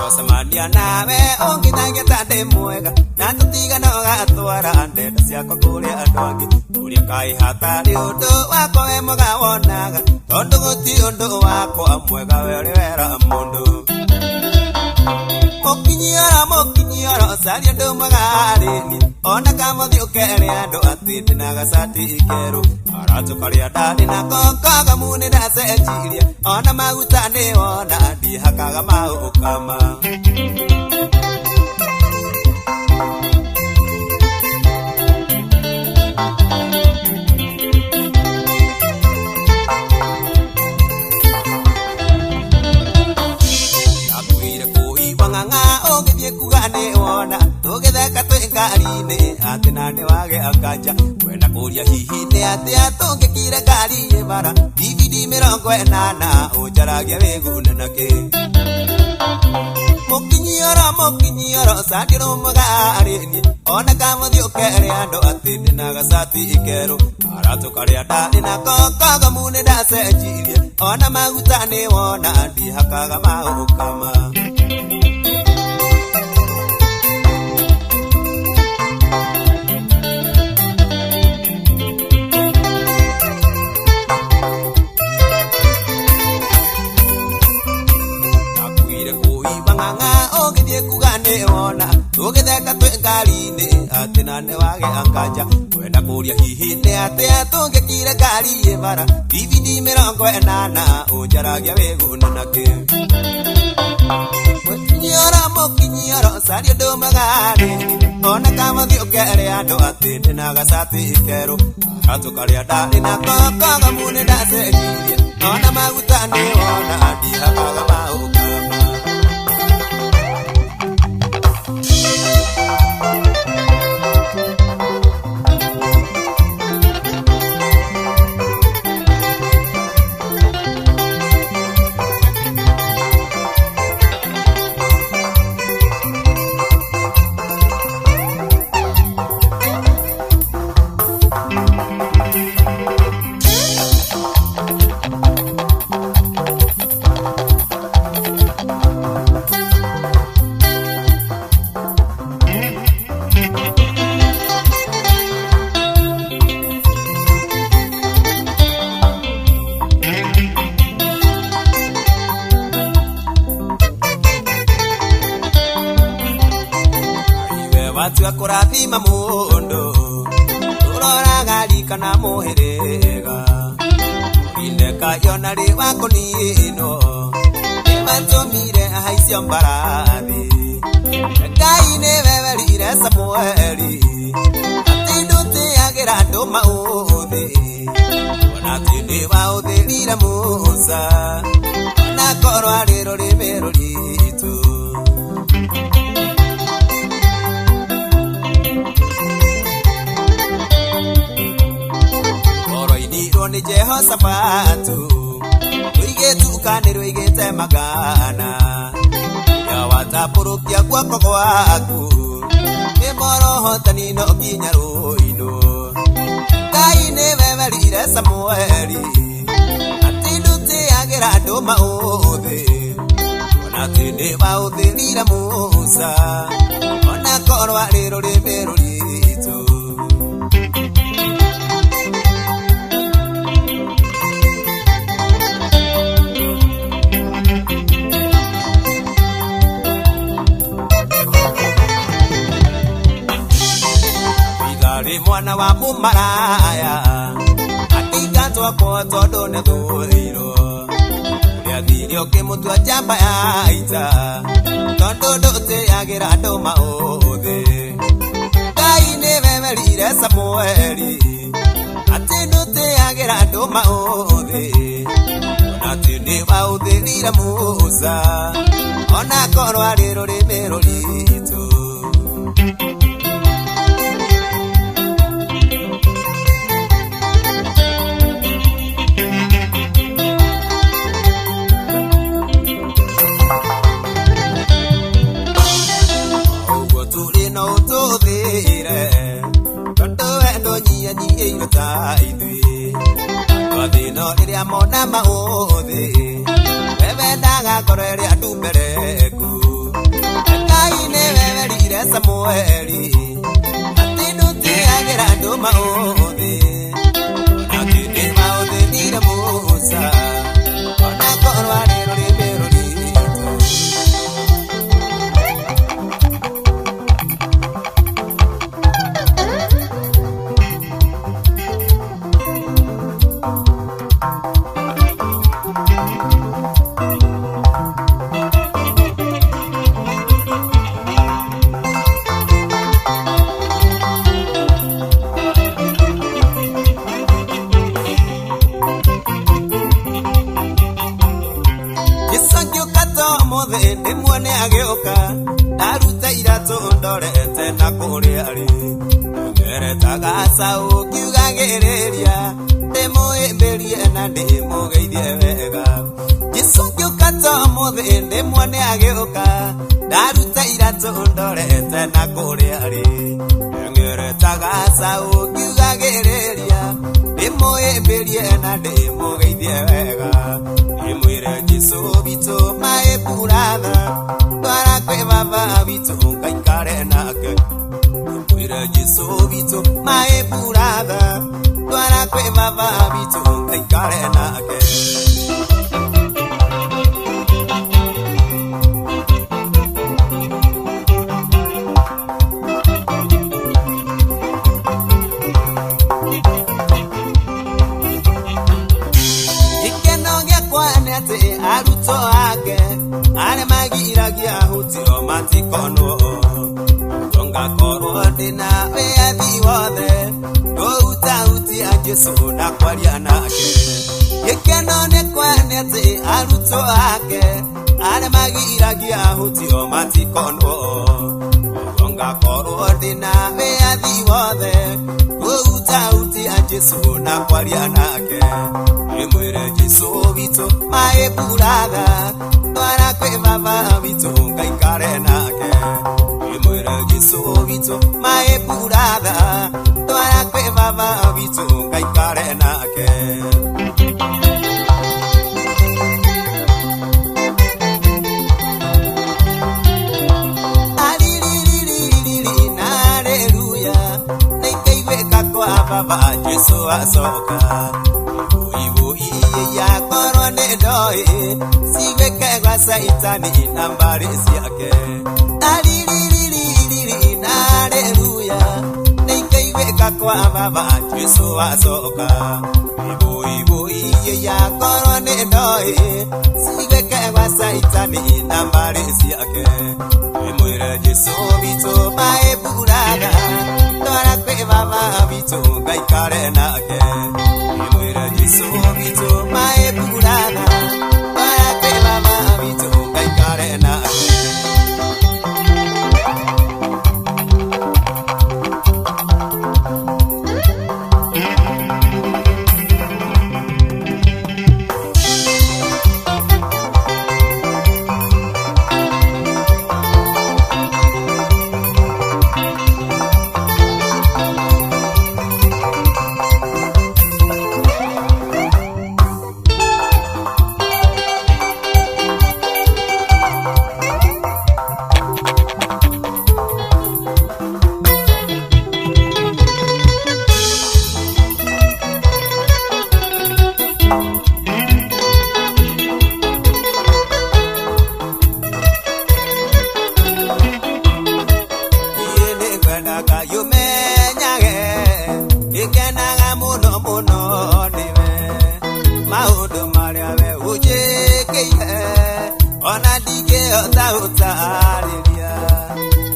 Ndocemania nawe ũngĩtangĩta ndĩ mwega na tũtigana ũgatwara ndeto ciakwa kũrĩ andũ angĩ ũrĩa kaĩ hatarĩ ũndũ wakwa we mwega wonaga tondũ gũtirĩ ũndũ wakwa mwega we ũrĩ wera mũndũ. Mũkinyioro mũkinyioro caria ũndũ mwega harĩ niĩ ona kamũthiĩ ũkere andũ atĩ ndĩna gacati kerũ karatũ karĩa ndarĩ nako kagamu nĩ ndacenjirie ona maguta nĩ wona ndihakaga maũkama. Ndakuire kũigua ng'ang'a ũngĩthiĩ kuga nĩ wona tũgĩtheka twĩ ngari-inĩ atĩ na nĩ wage akanja kwenda kũria hihi nĩ atĩa tũngĩkire ngari ĩ bara DVD 80 ũnjaragia wĩgune nakĩ. Mũkinyioro mũkinyioro caria ũndũ mwega harĩ niĩ ona kamũthiĩ ũkere andũ atĩ ndĩna gacati kerũ karatũ karĩa ndarĩ nako kagamu nĩ ndacenjirie ona maguta nĩ wona ndihakaga maũkama. Ndakuire kũigua ng'ang'a ũngĩthiĩ kuga nĩ wona tũgĩtheka twĩ ngari-inĩ atĩ na nĩ wage akanja kwenda kũria hihi nĩ atĩa tũngĩkire ngari ĩ bara DVD 80 ũnjaragia wĩgune nakĩ. Mũkinyioro mũkinyioro caria ũndũ mwega harĩ niĩ ona kamũthiĩ ũkere andũ atĩ ndĩna gacati kerũ karatũ karĩa ndarĩ nako kagamu nĩ ndacenjirie ona maguta nĩ wona ndihakaga maũkama. Iwe watua kũrathima mũndũ ũroraga rika na mũhĩrĩga ũrindeka yona rĩ wa kũninwo nĩmatũmire ahaicio mbarathi Ngai nĩwe werire Samueli atĩ ndũtĩagĩra andũ maũthĩ ona atĩ nĩwaũthĩrire Musa ona korwo arĩ rũrĩmĩ rũritũ. Rũinirwo nĩ Jehoshafatu rũigĩtuka nĩ rũigĩte magana ya watambũrũkia guoko gwaku nĩ morohotani no nginya rũinwo. Ngai nĩwe werire Samueli atĩ ndũtĩagĩra andũ maũthĩ ona atĩ nĩwaũthĩrire Musa ona korwo arĩ rũrĩmĩ rũritũ. Itharĩ mwana wa mũmaraya akĩingatwo kwa tondũ nĩ thũirwo ũrĩa athire ũkĩmũtua njamba ya ita tondũ ndũtĩagĩra andũ maũthĩ. Ngai nĩwe werire Samueli atĩ ndũtĩagĩra andũ maũthĩ ona atĩ nĩwaũthĩrire Musa ona korwo arĩ rũrĩmĩ rũritũ. Ũguo tũrĩ no ũtũthĩre tondũ we ndũnyihanyiihĩirwo ta ithuĩ twathĩno rĩrĩa mona maũthĩ we wendaga ngoro ĩrĩa ndumbereku. Samueli atĩ ndũtĩagĩra andũ maũthĩ ona kĩndĩ maũthĩrire Musa ona korwo arĩ rũrĩmĩ rũritũ. Ndĩmuone agĩũka ndaruta iratũ ndorete na kũrĩa arĩ ngereta gacaũ ngiugagĩrĩria ndĩmũhĩmbĩrie na ndĩmũgeithie wega. Jesũ ngĩũka to mũthĩ ndĩmuone agĩũka ndaruta iratũ ndorete na kũrĩa arĩ ngereta gacaũ ngiugagĩrĩria ndĩmũhĩmbĩrie na ndĩmũgeithie wega. Ndĩmwĩre Jesũ witũ maĩ buratha twara kwĩ baba witũ ngaikare nake. Ndĩmwĩre Jesũ witũ maĩ buratha twara kwĩ baba witũ ngaikare nake. Arutwo ake arĩa magiragia hutio matikonwo ngakorwo ndĩna wĩyathi wothe ngũhutahutia Jesũ na kwaria nake. Gĩkeno nĩ kwene atĩ arutwo ake arĩa magiragia hutio matikonwo ngakorwo ndĩna wĩyathi wothe ngũhutahutia Jesũ na kwaria nake. Ndĩmwĩre Jesũ witũ maĩ buratha twara kwĩ baba witũ ngaikare nake. Ndĩmwĩre Jesũ witũ maĩ buratha twara kwĩ baba witũ ngaikare nake. Ariririri na haleluya nĩikaiguĩka kwa baba Jesũ acoka. Yakorwo nĩ ndoĩ ciguĩke gwa Caitani na mbarĩ ciake. Ariririri na haleluya nĩikaiguĩka kwa baba Jesũ acoka. Ibũibũi yakorwo nĩ ndoĩ ciguĩke gwa Caitani na mbarĩ ciake. Ndĩmwĩre Jesũ witũ maĩ buratha twara kwĩ baba witũ ngaikare nake. Ndĩmwĩre Jesũ witũ maĩ buratha twara kwĩ baba witũ ngaikare nake.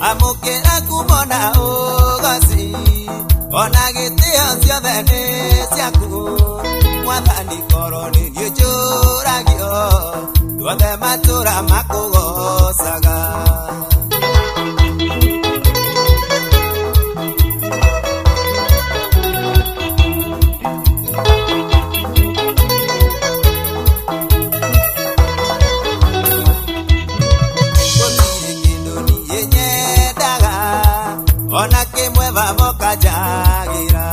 Amũkĩra kumo na ũgoci ona gĩtĩo ciothe nĩ ciaku Mwathani korwo nĩ niĩ njũragio tuothe matũra makũgocaga. Gũtirĩ kĩndũ niĩ nyendaga ona kĩmwe baba ũkanjagĩra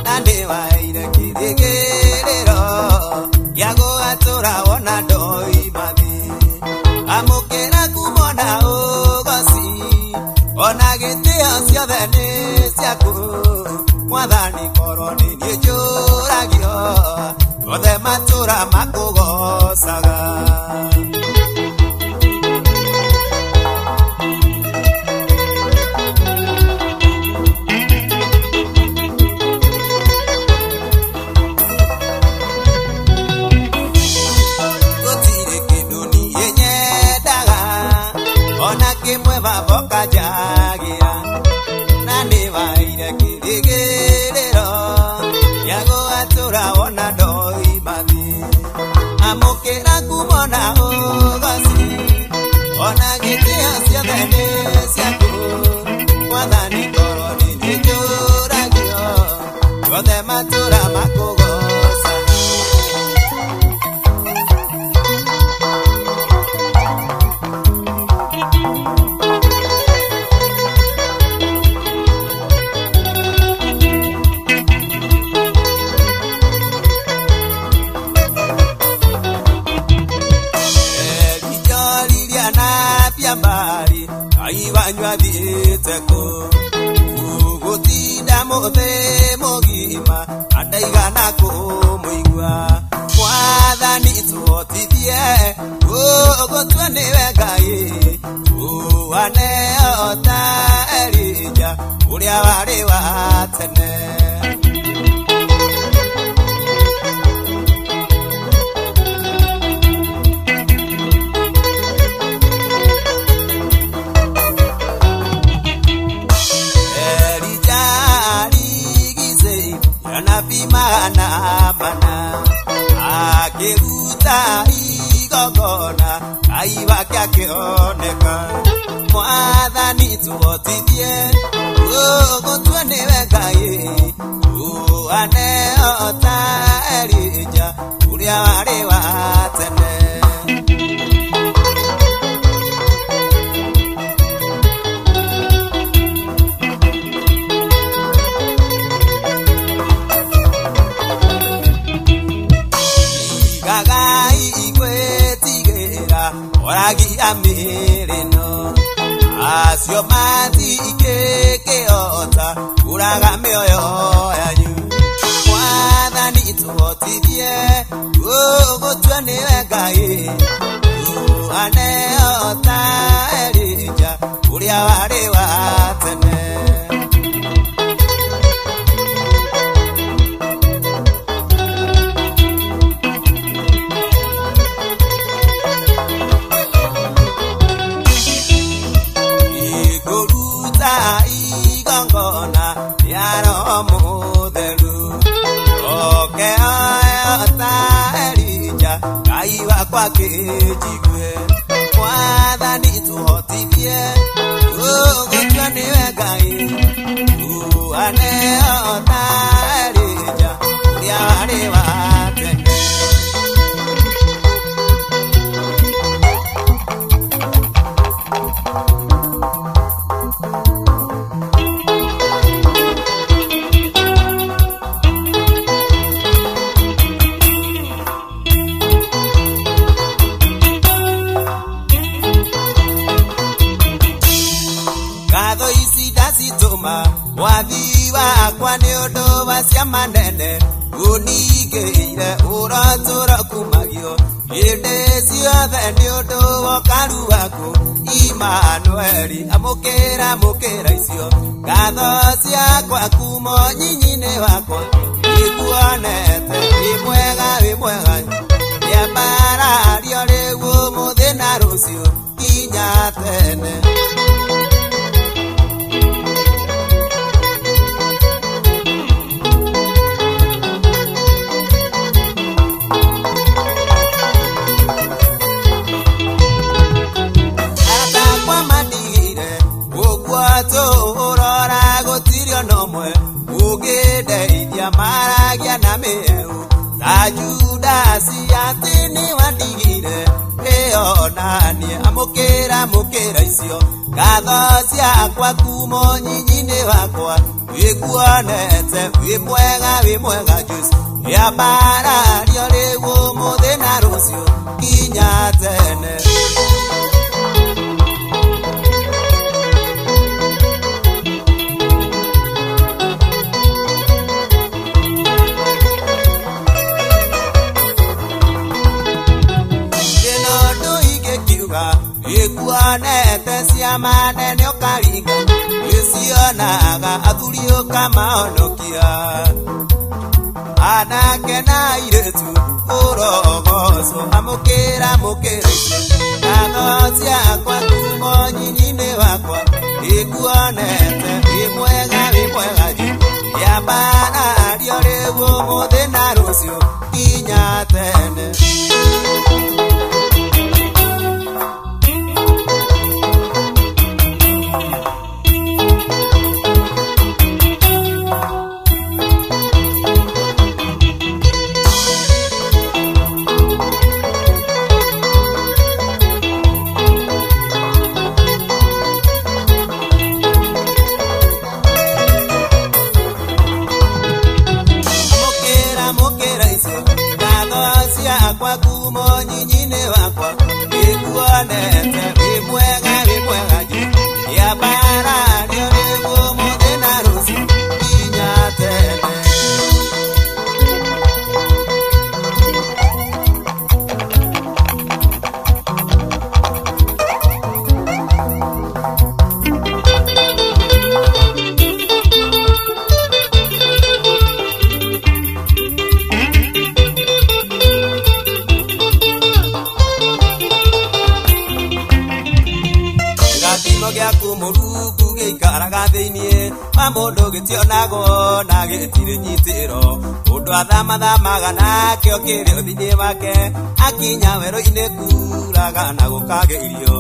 na nĩwaheire kĩrĩgĩrĩro gĩa gũgatũra wona ndoima thĩ. Amũkĩra kumo na ũgoci ona ciothe nĩ ciaku Mwathani korwo nĩ niĩ njũragio othe matũra makũgocaga. Gũtirĩ kĩndũ niĩ nyendaga ona kĩmwe baba ũkanjagĩra na nĩwaire kĩrĩgĩrĩro gĩa gũgatũra wona ndoima thĩ. Amũkĩra ngumo na ũgoci ona gĩtĩo ciothe nĩ ciaku Mwathani korwo nĩ niĩ njũragio othe matũra makũgocaga. Elijah na Biambari Ngai wanyu athiĩte kũ gũtinda mũthĩ mũgima na ndaigana kũmũigua. Mwathani tũhotithie gũgũtua nĩwe Ngai tũane o ta Elijah ũrĩa warĩ wa tene. Elijah arigicĩirio anabii magana mana akĩruta igongona Ngai wake akĩoneka. Mwathani tũhotithie gũgũtua nĩwe Ngai tũane o ta Elijah ũrĩa warĩ wa tene. Igagai gwĩtigĩra oragi a mĩĩrĩ ĩno acio matingĩkĩhota kũraga mĩoyo yanyu. Mwathani tũhotithie gũgũtua nĩwe Ngai tũane o ta Elijah ũrĩa warĩ wa tene. Igũruta igongona rĩa Roho Mũtheru oke oe o ta Elijah Ngai wakwa kĩnjigue. Mwathani tũhotithie gũgũtua nĩwe Ngai tũane o ta Elijah ũrĩa warĩ wa tene. Ngatho ici ndacitũma mwathi wakwa nĩ ũndũ wa ciama nene ũningĩire ũrotũro kumagio hĩndĩ ciothe nĩ ũndũ wa ũkaru waku Imanueli amũkĩra amũkĩra icio ngatho ciakwa kuma nyinyi-inĩ wakwa nĩnguonete wĩ mwega wĩ mwega rĩambarario rĩu ũmũthĩ na rũciũ nginya tene. Atakwa mandigire ũguo tũrora gũtirĩ ona ũmwe ũngĩndeithia maragia na mĩhehu ta Judasi atĩ nĩwandigire ĩyo naniĩ amũkĩra amũkĩra icio ngatho ciakwa kuma nyinyi-inĩ wakwa wĩkuonete wĩ mwega wĩ mwega Jesũ rĩambarario rĩu ũmũthĩ na rũciũ nginya tene. mwega ikuonete ciama nene ũkaringa nĩcionaga athuri ũkamahonokia anake na airĩtu ũrogocwo amũkĩra mũkĩra ngatho ciakwa kumo nyinyi-inĩ wakwa ikuonete wĩ mwega Jesũ yambarario rĩu ũmũthĩ na rũciũ nginya tene. Kwa kumo nyinyi-inĩ wakwa ikuonete wĩ mwega Jesũ yambarario rĩu ũmũthĩ na rũciũ nginya tene. Gĩaku Mũrungu gĩikaraga thĩinĩ wa mũndũ gĩtionagwo na gĩtirĩ nyitĩro mũndũ athamathamaga nakĩo kĩrĩ thĩinĩ wake akinya werũ-inĩ kuraga na gũkagĩa irio.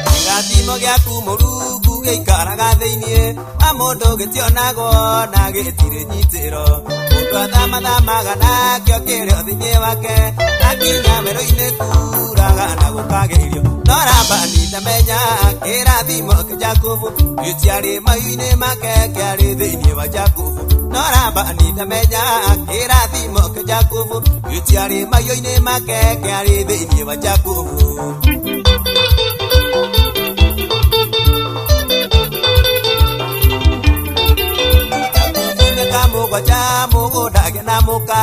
Kĩrathimo gĩaku Mũrungu gĩikaraga thĩinĩ wa mũndũ gĩtionagwo na gĩtirĩ nyitĩro mũndũ athamathamaga nakĩo kĩrĩ thĩinĩ wake akinya werũ-inĩ kuraga na gũkagĩa irio. No Labani ndamenya kĩrathimo kĩa Jakubu gĩtiarĩ mahiũ-inĩ make kĩarĩ thĩinĩ wa Jakubu. No Labani ndamenya kĩrathimo kĩa Jakubu gĩtiarĩ mahiũ-inĩ make kĩarĩ thĩinĩ wa Jakubu. Mũgwanja mũgũnda agĩe mũka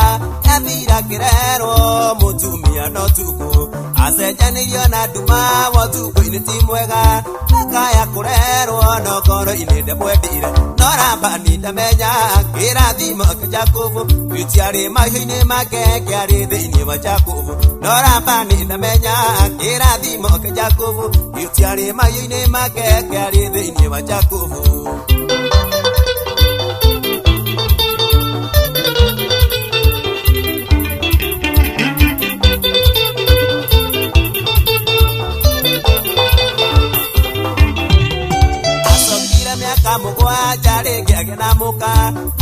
athira kĩrerwo mũtumia no tukũ acenjanirio na nduma wotukũ-inĩ ti mwega akaya kũrerwo no ngoro-inĩ ndamwendire. No Labani ndamenya kĩrathimo kĩa Jakubu gĩtiarĩ mahiũ-inĩ make kĩarĩ thĩinĩ wa Jakubu. No Labani ndamenya kĩrathimo kĩa Jakubu gĩtiarĩ mahiũ-inĩ make kĩarĩ thĩinĩ wa Jakubu. Mũgwanja rĩngĩ agĩe na mũka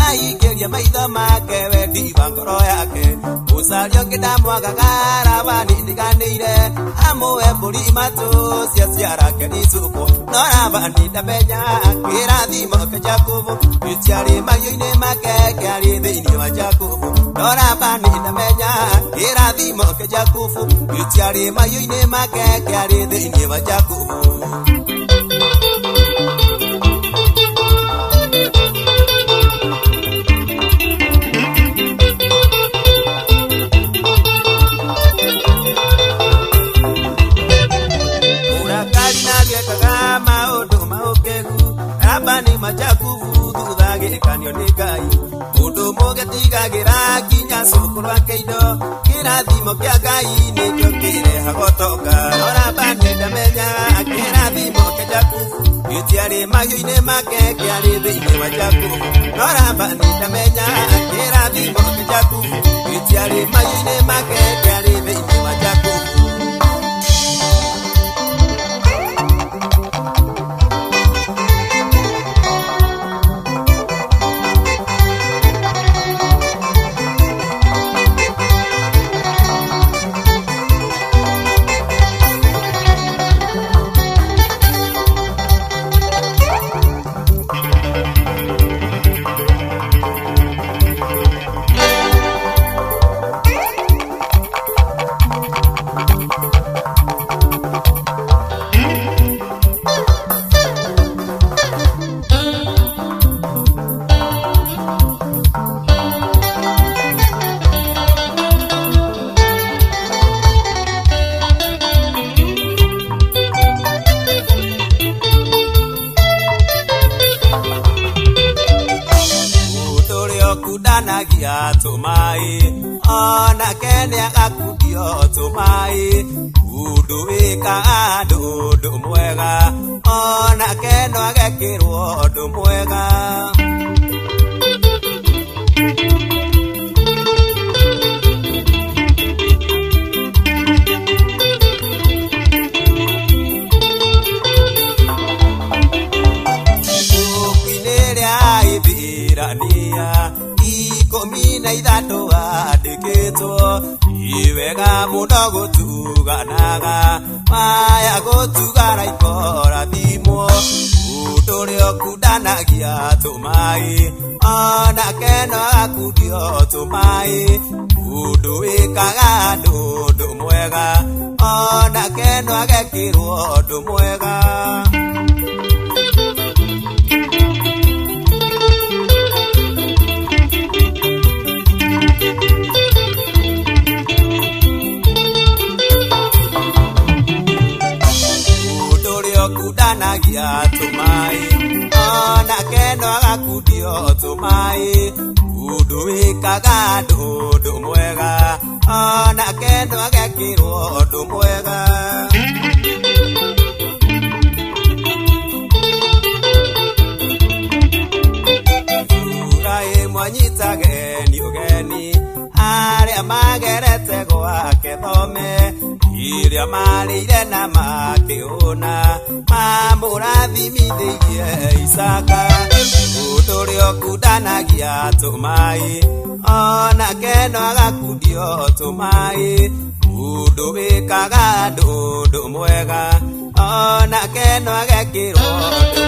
aingĩrie maitho make wendi wa ngoro yake mũcaria ũngĩ ndamwagaga Labani ndiganĩire amũhe mbũri matũ cia ciarake icukwo. No Labani ndamenya kĩrathimo kĩa Jakubu gĩtiarĩ mahiũ-inĩ make kĩarĩ thĩinĩ wa Jakubu. No Labani ndamenya kĩrathimo kĩa Jakubu gĩtiarĩ mahiũ-inĩ make kĩarĩ thĩinĩ wa Jakubu. Labani majakubu thutha gĩkanio nĩ Ngai mũndũ mũgĩtigagĩra nginya cũkũ rwake indo kĩrathimo kĩa Ngai nĩkĩo kĩrehaga ũtonga. No Labani ndamenya kĩrathimo kĩa Jakubu gĩtiarĩ mahiũ-inĩ make kĩarĩ thĩinĩ wa Jakubu. No Labani ndamenya kĩrathimo kĩa Jakubu gĩtiarĩ mahiũ-inĩ make kĩarĩ thĩinĩ wa Jakubu. ũkundanagia tũmaĩ onake nĩagakundio tũmaĩ ũndũ wĩkaga andũ ũndũ mwega onake no agekĩrwo ũndũ mwega. Ibuku-inĩ rĩa Aithirania 13 andĩkĩtwo nĩ wega mũno gũtuganaga maya gũtugana ikorathimwo ũndũ ũrĩa ũkundanagia tũmaĩ onake no agakundio tũmaĩ ũndũ wĩkaga andũ ũndũ mwega onake no agekĩrwo ũndũ mwega. Ũndũ ũrĩa ũkundanagia tũmaĩ onake no agakundio tũmaĩ ũndũ wĩkaga andũ ũndũ mwega onake no agekĩrwo ũndũ mwega. Iburahĩmu anyitageni ũgeni arĩa magerete gwake thome iria marĩire na makĩhũna mamũrathimithĩirie Isaka. Ũndũ ũrĩa ũkundanagia tũmaĩ onake no agakundio tũmaĩ ũndũ wĩkaga andũ ũndũ mwega onake no agekĩrwo ũndũ